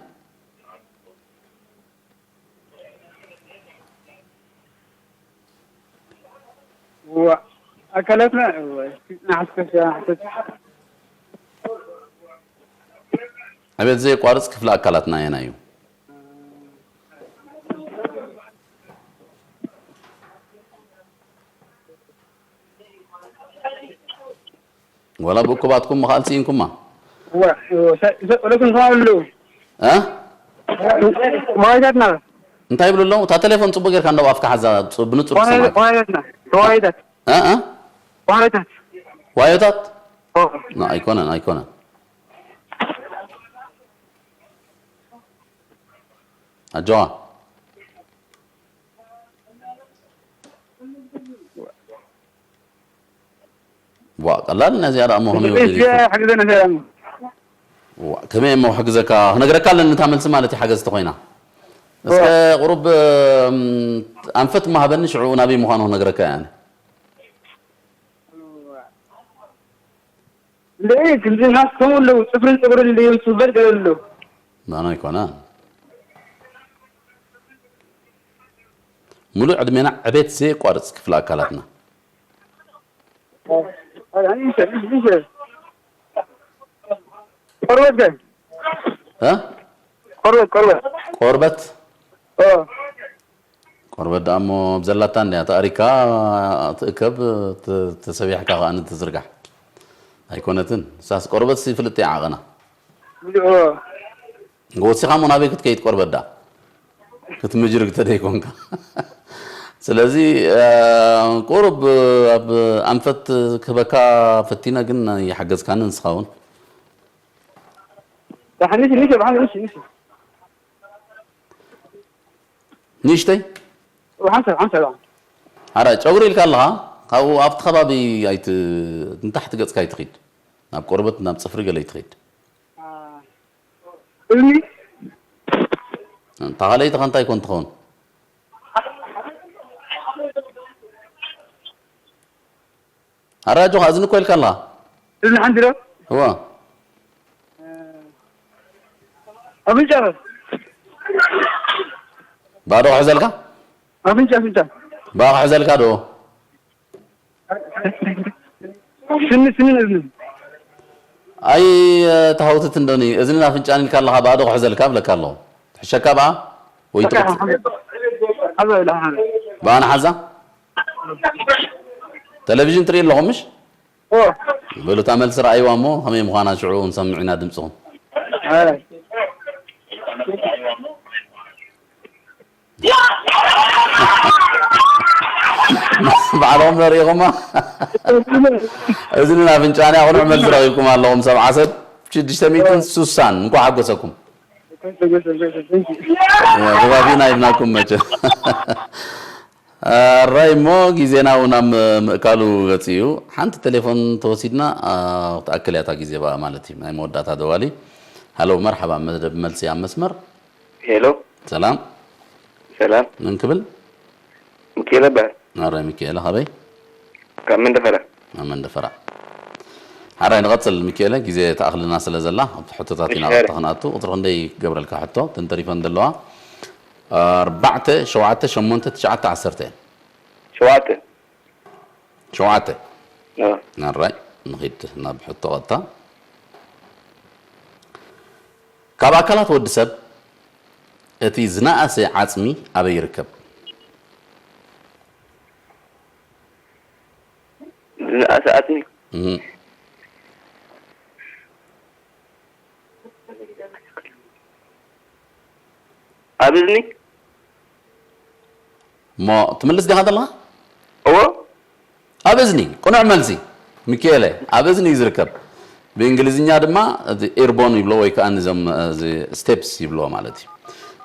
እዋ፣ ኣካላትና፣ እዋ፣ እስኪ ንሓስከስ፣ ንሓስከስ። ዕቤት ዘየቋርፅ ክፍሊ ኣካላትና ኣየናይ እዩ? ወላ ብእኩባትኩም ምኽኣል ስኢንኩማ? እዋ፣ እዋ፣ ሰ-፣ ሰ-፣ ወለኩም ሰላም ኣለዉ። እ? ዋይታትና። እንታይ ይብሉ ኣለዉ? እታ ቴሌፎን ፅቡቅ ጌርካ እንደው ኣፍካ ሓዛ፣ ፅ-፣ ብንፁር ዋይ-፣ ክሰማዕካ። ዋይታትና። ዋይታት። እ? እ? ዋይታት። ዋዮታት? ኦ። ና፣ ኣይኮነን፣ ኣይኮነን። ኣጆዋ። ዋ፣ ቀላል ነዚኣ ደኣ እሞ ከመይ ወዲድኩም? ሓግዘና ሰላም። ዋ፣ ከመይ እሞ ክሕግዘካ? ክነግረካ ኣለኒ እታ መልሲ ማለት እዩ፣ ሓገዝ ተኾይና። እስከ ቁሩብ፣ እም፣ ኣንፈት እሞ ሃበኒ፣ ሽዑ ናበይ ምዃኑ ክነግረካ እየ ኣነ። እንደ ክንዲ ናስ ከምኡ ኣለዉ፣ ጽፍርን ጽጉርን እንደ ይውስበል ገለ ኣለዉ። ማና ኣይኮነ። ሙሉእ ዕድሜና ዕቤት ዘየቋርጽ ክፍሊ ኣካላትና። ቆርበት ገ? እ? ቆርበት፣ ቆርበት። ቆርበት? ኦ። ቆርበት ደኣ እሞ ኣብ ዘላታ እንድያ ተኣሪካ ትእከብ፣ ተ-፣ ተሰቢሕካ ከኣ ንትዝርጋሕ። ኣይኮነትን። ሳስ ቆርበት ሲ ፍልጥ እያ ዓቐና። ኦ። ወሲኻ እሞ ናበይ ክትከይድ ቆርበት ደኣ? ክትምጅርግ ተደይኮንካ። ስለዚ፣ እ፣ ቁሩብ ኣብ ኣንፈት ክህበካ ፈቲነ፣ ግን ይሓገዝካኒ ንስኻ እውን። ደሓን፣ ንሽ፣ ንሽ፣ ደሓን፣ ንሽ፣ ንሽ። ንእሽተይ? ሓንሳብ፣ ሓንሳብ፣ ሓንሳብ። ሓራ ጨጉሪ ኢልካ ኣለኻ፣ ካብኡ ኣብቲ ከባቢ ኣይት-፣ ንታሕቲ ገጽካ ኣይትኺድ። ናብ ቆርበት፣ ናብ ጽፍሪ ገለ ኣይትኺድ። እዝኒ? እታ ካልኣይቲ ከ እንታይ ኮን ትኸውን? ኣራጆኻ እዝኒ እኮ ኢልካ ኣለኻ። እዝኒ ሓንቲ ዶ? እዋ። ኣፍንጫ ኸ? ባዶ ክሕዘልካ? ኣፍንጫ፣ ኣፍንጫ። ባዶ ክሕዘልካ ዶ? ስኒ፣ ስኒ እዝኒ። ኣይ፣ ተሃውትት እንደኒ እዝንን ኣፍንጫን ኢልካ ኣለኻ፣ ባዶ ክሕዘልካ ብለካ ኣለኹ። ትሕሸካ ብኣ? ወይ ትቕጽ-? ሓዛ ኢላ ሓዛ። ብኣና ሓዛ? ቴሌቪዥን ትርኢ ኣለኹም ምሽ? ኦ። በሉ እታ መልሲ ረኣይዋ እሞ ከመይ ምዃና ሽዑ ንሰምዕ ኢና ድምፅኹም። ኣይ። ባዕልኹም ነሪእኹማ። እዝንን ኣፍንጫን እያ፣ ቅኑዕ መልሲ ረኺብኩም ኣለኹም። ሰብዓ ሰብ ሽዱሽተ ሚእትን ስሳን። እንኳዕ ሓጎሰኩም። ተባፊና ኢልናኩም መቸ። ኣራይ እሞ ግዜና እውን ኣብ ምእካሉ ገጽ እዩ። ሓንቲ ቴሌፎን ተወሲድና፣ ኣ፣ ክትኣክል እያ እታ ግዜ በኣ ማለት እዩ። ናይ መወዳእታ ደዋሊ። ሃሎ፣ መርሓባ፣ መደብ መልሲ ኣብ መስመር። ሄሎ። ሰላም። ሰላም። መን ክብል? ሚኪኤለ እበሃል። ኣረ ሚኪኤለ፣ ካበይ? ካብ መንደፈራ። ኣብ መንደፈራ። ሓራይ ንቐጽል ሚኪኤለ፣ ግዜ ተኣኽልና ስለ ዘላ፣ ኣብቲ ሕቶታት ኢና እሺ፣ ቀጥታ ሓራይ። ክንኣቱ። ቁጽሪ ክንደይ ክገብረልካ ሕቶ? እተን ተሪፈን ዘለዋ፣ ኣርባዕተ፣ ሸውዓተ፣ ሸሞንተ፣ ትሽዓተ፣ ዓሰርተ እየን። ሸውዓተ። ሸውዓተ። ኣዎ። ኣራይ፣ ንኺድ ናብ ሕቶ ቀጥታ። ካብ ኣካላት ወዲ ሰብ እቲ ዝነኣሰ ዓጽሚ ኣበይ ይርከብ? ዝነኣሰ ዓጽሚ? እህ። ኣብ እዝኒ? እሞ ትምልስ ዲኻ ዘለኻ? እዎ። ኣብ እዝኒ፣ ቅኑዕ መልሲ። ሚኪኤለ፣ ኣብ እዝኒ እዩ ዝርከብ። ብእንግሊዝኛ ድማ እቲ ኤርቦን ይብሎ ወይ ከዓ ንዞም፣ እዚ ስቴፕስ ይብሎ ማለት እዩ።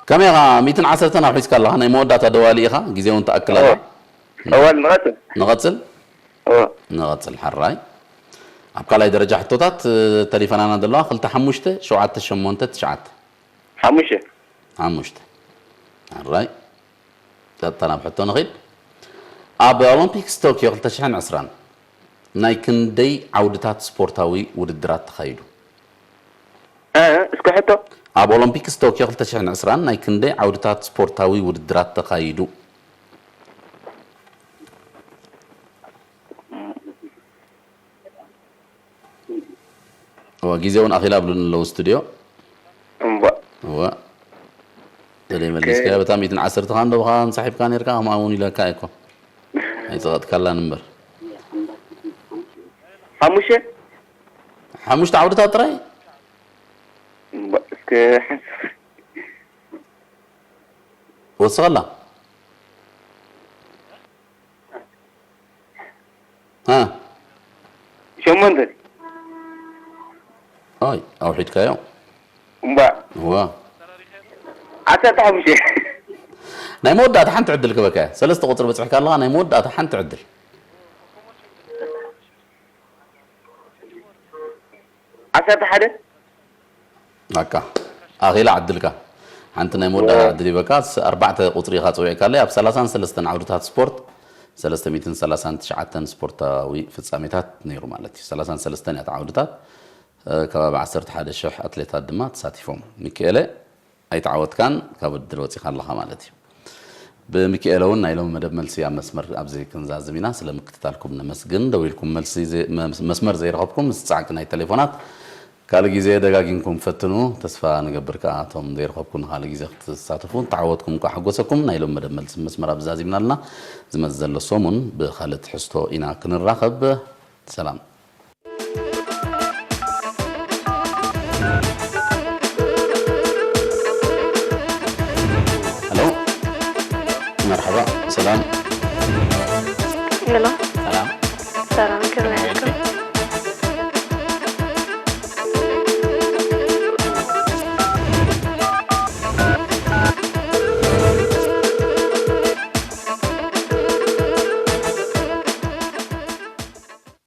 ከመይ ኢኻ? ሚእትን ዓሰርተን ኣውሒዝካ ኣለኻ። ናይ መወዳእታ ደዋሊ ኢኻ። ግዜ እውን ትኣክል ኣላ። እዎ። እዋል ንቐጽል። ንቐጽል? እዎ። ንቐጽል፣ ሓራይ። ኣብ ካልኣይ ደረጃ ሕቶታት፣ እ፣ ተሪፈናና ዘለዋ ክልተ ሓሙሽተ፣ ሸውዓተ ሸሞንተ፣ ትሽዓተ። ሓሙሽተ። ሓሙሽተ። ኣራይ። ቀጥታ ናብ ሕቶ ንኺድ። ኣብ ኦሎምፒክስ ቶኪዮ ክልተ ሽሕን ዕስራን ናይ ክንደይ ዓውድታት ስፖርታዊ ውድድራት ተኻይዱ? እ፣ እስከ ሕቶ? ኣብ ኦሎምፒክስ ቶኪዮ ክልተ ሽሕን ዕስራን ናይ ክንደይ ዓውድታት ስፖርታዊ ውድድራት ተኻይዱ? እወ፣ ግዜ እውን ኣኺላ ብሉን ኣለዉ ስቱድዮ። እምቧ። እወ። ተለይ መሊስካ፣ በታ ሚእትን ዓሰርተ ኻን ዶ ብኻ እንሳሒብካ ነርካ፣ ከምኣ እውን ኢለካ እኮ። ኣይጸቐጥካላን እምበር። ሓሙሽተ? ሓሙሽተ ዓውድታት ጥራይ? እምቧ፣ እስከ ሓንሳብ። ወስኸላ። ሃ። ሸሞንተ። ኣይ፣ ኣውሒድካዮ። እምባ። እዋ። ዓሰርተ ሓሙሽተ። ናይ መወዳእታ ሓንቲ ዕድል ክበካ እያ። ሰለስተ ቁጽሪ በጺሕካ ኣለኻ፣ ናይ መወዳእታ ሓንቲ ዕድል። ዓሰርተ ሓደ። ኣካ፣ ኣኺላ ዕድልካ። ሓንቲ ናይ መወዳእታ ኦ። ዕድል ይበካ። ስ-፣ ኣርባዕተ ቁጽሪ ኢኻ ጸዊዕካለይ። ኣብ ሰላሳን ሰለስተን ዓውድታት ስፖርት፣ ሰለስተ ሚእትን ሰላሳን ትሽዓተን ስፖርታዊ ፍጻሜታት ነይሩ ማለት እዩ። ሰላሳን ሰለስተን እያ እታ ዓውድታት። እ፣ ከባቢ ዓሰርተ ሓደ ሽሕ ኣትሌታት ድማ ተሳቲፎም። ሚኪኤለ፣ ኣይተዓወትካን፣ ካብ ውድድር ወጺኻ ኣለኻ ማለት እዩ። ብሚኪኤለ እውን ናይ ሎሚ መደብ መልሲ ኣብ መስመር ኣብዚ ክንዛዝም ኢና። ስለ ምክትታልኩም ነመስግን። ደዊልኩም መልሲ ዘ-፣ መስ-፣ መስመር ዘይረኸብኩም ምስ ጻዕቂ ናይ ቴሌፎናት ካልእ ግዜ ደጋጊምኩም ፈትኑ። ተስፋ ንገብር ከኣ እቶም ዘይረኸብኩም ንኻልእ ግዜ ክትሳተፉ፣ ተዓወትኩም እኳ ሓጎሰኩም። ናይ ሎሚ መደብ መልሲ መስመር ኣብዚ ዛዚምና ኣለና። ዝመጽእ ዘሎ ሰሙን ብኻልእ ትሕዝቶ ኢና ክንራኸብ። ሰላም። ሄሎ፣ መርሓባ፣ ሰላም። ሄሎ። ሰላም። ሰላም፣ ከመይ